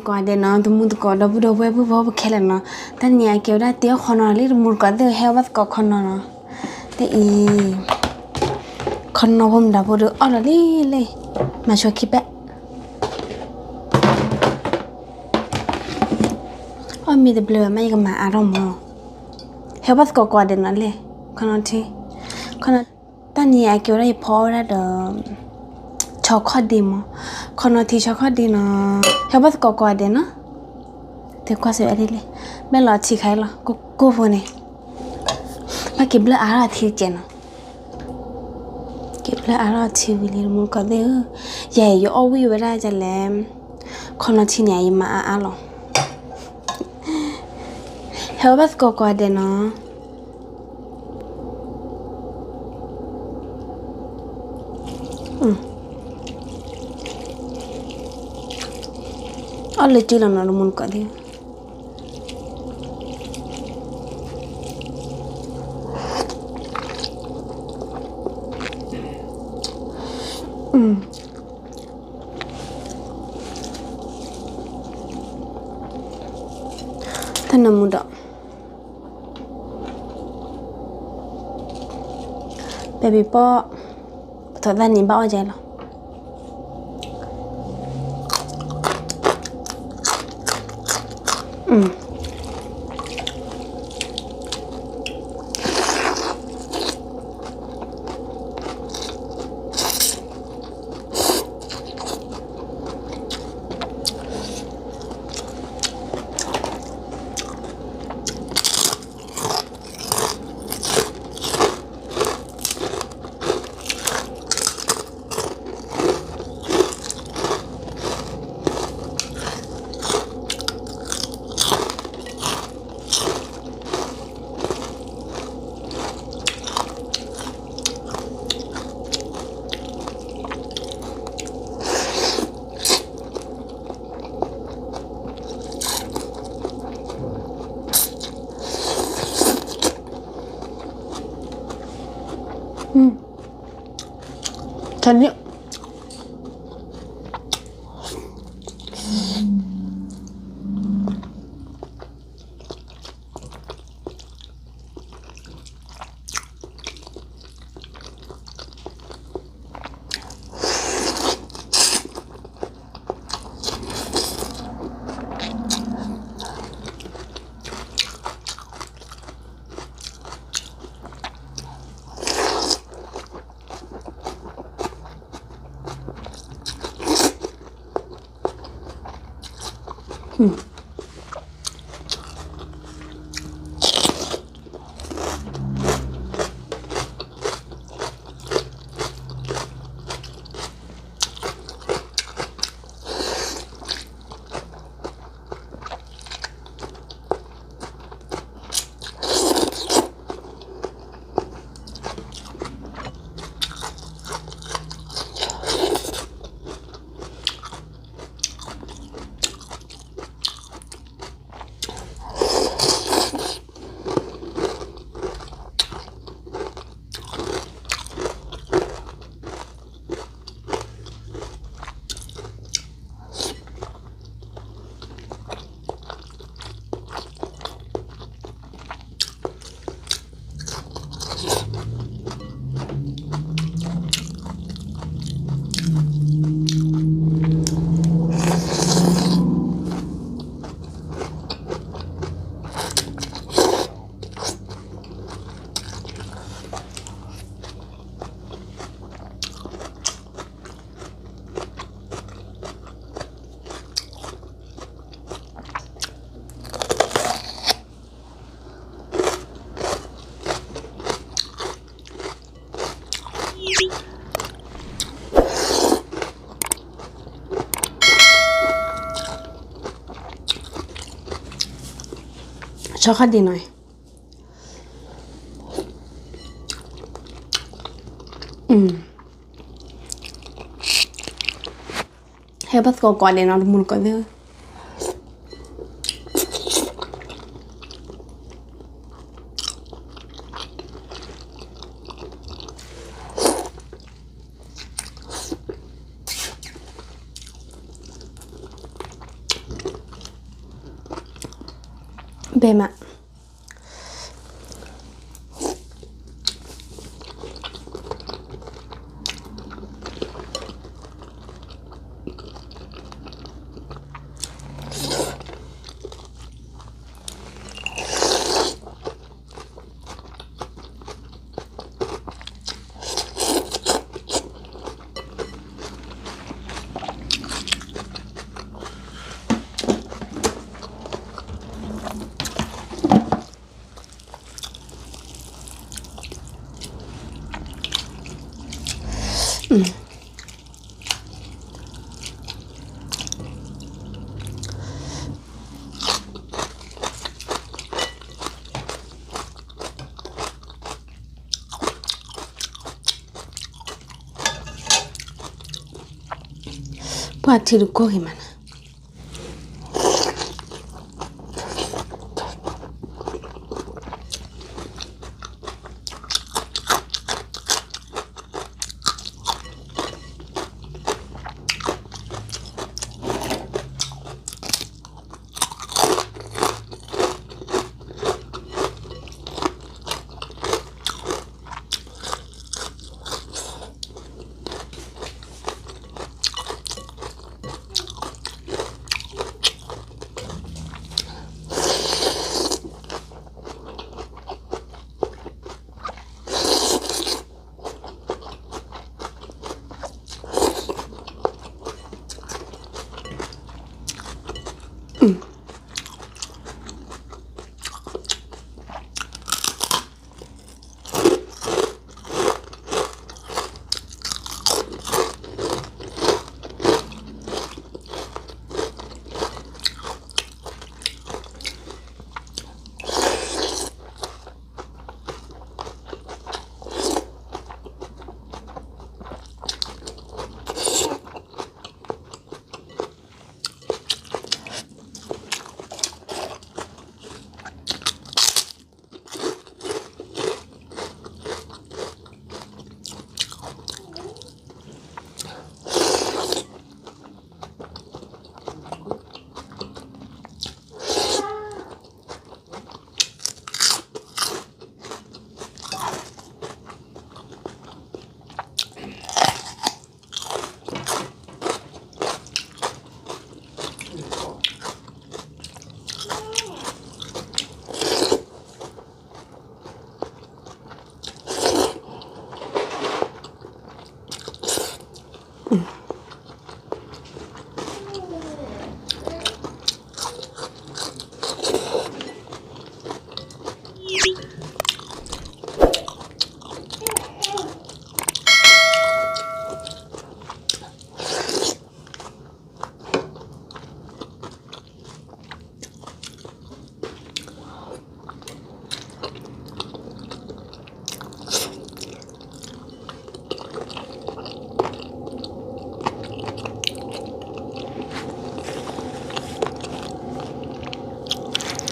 ကိးဂၤဒဲးနီၤ တမူတကိး ဒီပုၢ်ဒီဝဲၢ်ပုၢ်ဖိပခဲလၢာ်နီၤ, တနံၤအံၤကဲဝဲဒၣ်တ့အီၣ်ခီနီၤလံ တမူတကိးသ့ၣ် ဟဲဘၣ်သကိးခီနီၤနီၤ, တအံၤ ခီနီဖိမတၤဖိဒီးအီၣ်လီၤလံလံ, မၤဆိခံပက်, အီၣ်မ့ၢ်တဘျၢဘၣ်မး ယကမၤအါထီၣ်မး, ဟဲဘၣ်သကိးကိးဂၤဒဲးနီၤလံ, ခီနီထံ, ခီနီ တနံၤအံၤကဲဝဲဒၣ်ယဖီအီၣ်ဝဲဒၣ်ဒီး ဆီခီၣ်ဒ့မး, ခီနီထံဆီခီၣ်ဒ့နီၤ, ဟဲဘၣ်သကိးကိးဂၤဒဲးနီၤ, တကွၢ်စၢၤဝဲဒၣ်လံ, ဘဲလီၤထံခါအံၤလီၤ, ကိၢ်ကိၢ်ဖိန့ၣ်, ဘၣ်က့ၤဘျၢအါထီၣ်ထံကဲးနီၤ, က့ၤဘျၢအါထီၣ်ထံဝံၤလံ တမူတကိးသ့ၣ်ဧၢ, ယဲယအီၣ်ဝံၣ်ဝဲဒၣ်ဒ်လဲၣ်, ခီနီထံန့ၣ် ယမၤအါအါလီၤ, ဟဲဘၣ်သကိးကိးဂၤဒဲးနီၤ အီၣ်လၢကၠ့လီၤနီၤ တမူတကိးသ့ၣ်, တၢ်နၢမူဒီး ပဲဘံပီၣ် ပထီၣ်သၣ်န့ၣ်ဘၣ်အီၣ်ကဲလီၤ. ဆီခီၣ်ဒ့နီၤ, ဟဲဘၣ်သကိးကိးဂၤဒဲးနီၤ တမူတကိးသ့ၣ်. ပဲမး ပှၤထံတကိးဂ့ၤမးနၤ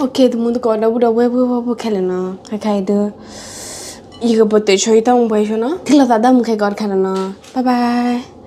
OK တမူတကိး ဒီပုၢ်ဒီဝဲၢ် ပုၢ်ဝဲၢ်ဖိခဲလၢာ်နီၤ, ခဲခါအံၤဒုး ယကပတုာ်ဆိယတၢ်မူပှဲၤဆိနီၤ, ထံၣ်လိာ်သးတၢ်မူခဲကိးတခါနီၤနီၤ, bye bye.